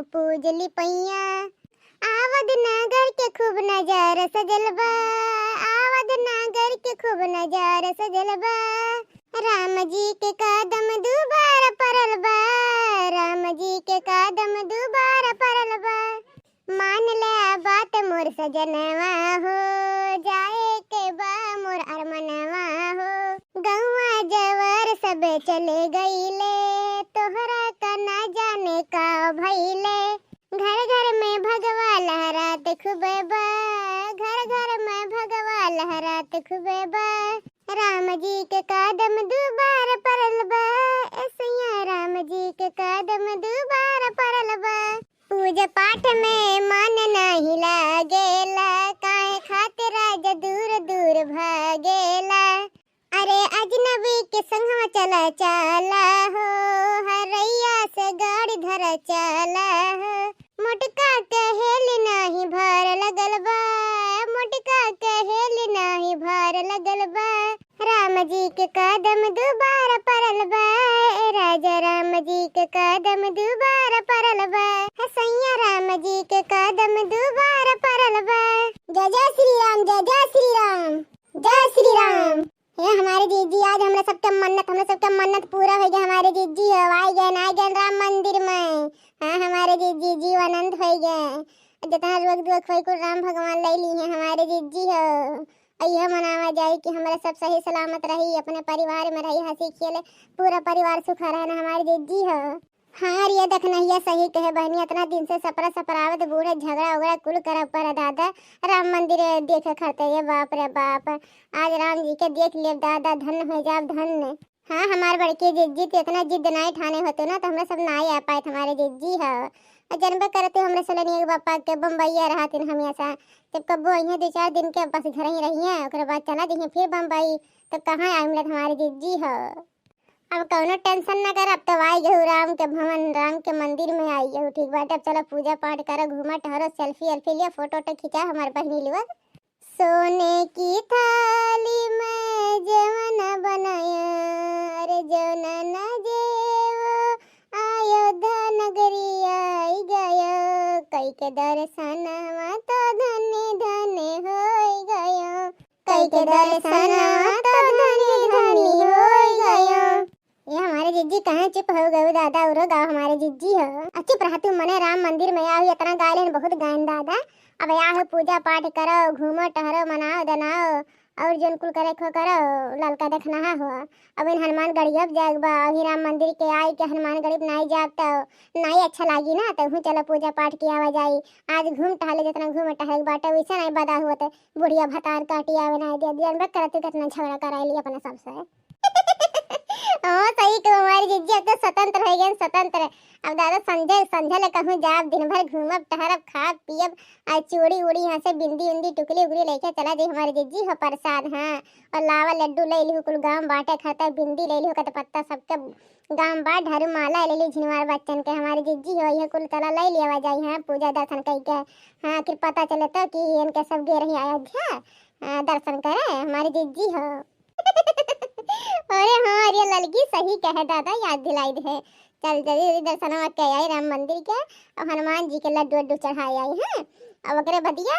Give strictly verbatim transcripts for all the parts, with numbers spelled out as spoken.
पूजली पैया। आवध नगर के खूब नजारा सजल बा, आवध नगर के खूब नजारा सजल बा। राम जी के कदम दुबारा परल बा, राम जी के कदम दुबारा परल बा। मान ले बात मोर सजनवा हो, जाए के बा मोर अरमनवा हो। गौवा जवर सब चले गईले, तोहरा का ना जाने का भइले। घर घर में भगवा लहरात खूबे बा, घर घर में भगवा लहरात खूबे बा। राम जी के कदम दुबारा परल बा, ए सैया राम जी के कदम दुबारा परल बा। पूजा पाठ में मन नाही लागेला, काहे खातिर राजा दूर दूर भागेला। अरे अजनबी के संगवा चला चला हो, हरैया से गाड़ी धरा चला हो। मोटका कहेल नाही भार लगल बा, मोटका कहेल नाही भार लगल बा। राम जी के कदम दुबारा परल बा, ए राजा राम जी के कदम दुबारा परल बा। हे सैया राम जी के कदम दुबारा परल बा। जय जय श्री राम, जय जय श्री राम, जय श्री राम। हे हमारे जिज्जी, आज हमरा सबके मन्नत, हमरा सबके मन्नत पूरा होइ गए। हमारे जिज्जी हो, आइ गए, आइ गए राम मंदिर में। हाँ, हमारे जिज्जी जीवानंद होइ गए। जितना रोग दुख होई कुल राम भगवान लइ ली हैं हमारे जिज्जी हो। अइहे मनावा जाई कि हमरा सब सही सलामत रही, अपने परिवार में रही, हंसी खेले, पूरा परिवार सुखा रहे ना हमारे जिज्जी हो। हाँ रे दखनहिया, सही कहे बहनी, इतना दिन से सपरा सपरावत बूढ़े झगड़ा उगड़ा कुल करब पर दादा, राम मंदिर देखे खरते, ये बाप रे बाप, आज राम जी के देख लेब दादा, धन्य होइ जाब धन्य। हाँ हमार बड़की जिज्जी, तू इतना जिद नाई ठाने होतो ना तो हमरा सब नाई आ पाए हमारे जिज्जी हो। और जनबे करते हमरा सलोनिया के बापा के बम्बईया रहतिन हमेशा, जब कब्बो अइहें दो चार दिन के बस घर ही रहिए, ओकरे बाद चला जइहें फिर बम्बई, तो कहाँ आए मिलत हमारे जिज्जी हो। अब कौनो tension ना कर, अब तो आई गहू राम के भवन, राम के मंदिर में आई गहू। ठीक बाटे, अब चलो पूजा पाठ करो, घूमा टहरो, selfie अल्फी लिया, फोटो वोटो खिंचा हमार बहिनी लोग। सोने की थाली में जेवन बनाया, अरे जेवन न जेवो, अयोध्या नगरी आई गयो, कई के दर्शनवा तो धन्य धन्य होई गयो। कई के दर्शनवा तो धनी धनी होई गयो। ये हमारे जिज्जी कहाँ चुप हो गयो दादा, उरो गाओ हमारे जिज्जी हो। आ चुप रहा तू, मने राम मंदिर में आओ, इतना गायलन बहुत गायन दादा। अब आओ पूजा पाठ करो, घूमो टहरो, मनाओ दनाओ, और जोन कुल करे खो करो, ललका देखना हो। अब इन हनुमानगढ़िया जाए बा, अभी राम मंदिर के आई के हनुमानगढ़ी नाई जाब तो नाई अच्छा लागी ना, तो हूँ चलो पूजा पाठ किया आवा जाई। आज घूम टहले, जितना घूम टहले के बाटे वैसे नाई बदा हुआ तो बुढ़िया भतार काटी आवे ना दे, जानबे करत तू कितना झगड़ा कराइली अपने सबसे। ओ सही कहो हमारी जिज्जी, अब तो स्वतंत्र हो गए, स्वतंत्र। अब दादा संझे, संझे ले कहूँ जाब, दिन भर घूमब टहरब, खाब पियब, आ चूड़ी उड़ी यहाँ से बिंदी उंदी टुकली उकली लेके चला जाई हमारी जिज्जी हो प्रसाद। हाँ, और लावा लड्डू ले लिहू, कुल गाँव बाटे खरता, बिंदी ले लिहू, कत पत्ता सबके गाँव बा, ढारू माला ले ली झिनवार बच्चन के हमारी जिज्जी हो, ये कुल चला ले लिया जाई। हाँ, पूजा दर्शन कई के, हाँ, फिर पता चले तो कि इनके सब गे रही अयोध्या। हाँ, दर्शन करे हमारी जिज्जी हो। अरे हाँ, अरे ललकी सही कहे दादा, याद दिलाई दे। चल जल्दी जल्दी दर्शनवा के आई राम मंदिर के, और हनुमान जी के लड्डू वड्डू चढ़ाए आई हैं। अब ओकरे बदिया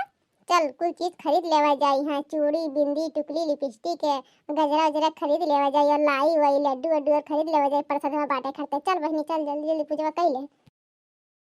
चल कुल चीज खरीद लेवा जाई, हाँ, चूड़ी, बिंदी, टुकली, लिपस्टिक, गजरा उजरा खरीद लेवा जाई, और लाई वाई लड्डू वड्डू और खरीद लेवा जाई, प्रसाद में बाटे खरते। चल बहिनी, चल जल्दी जल्दी पूजवा कई ले।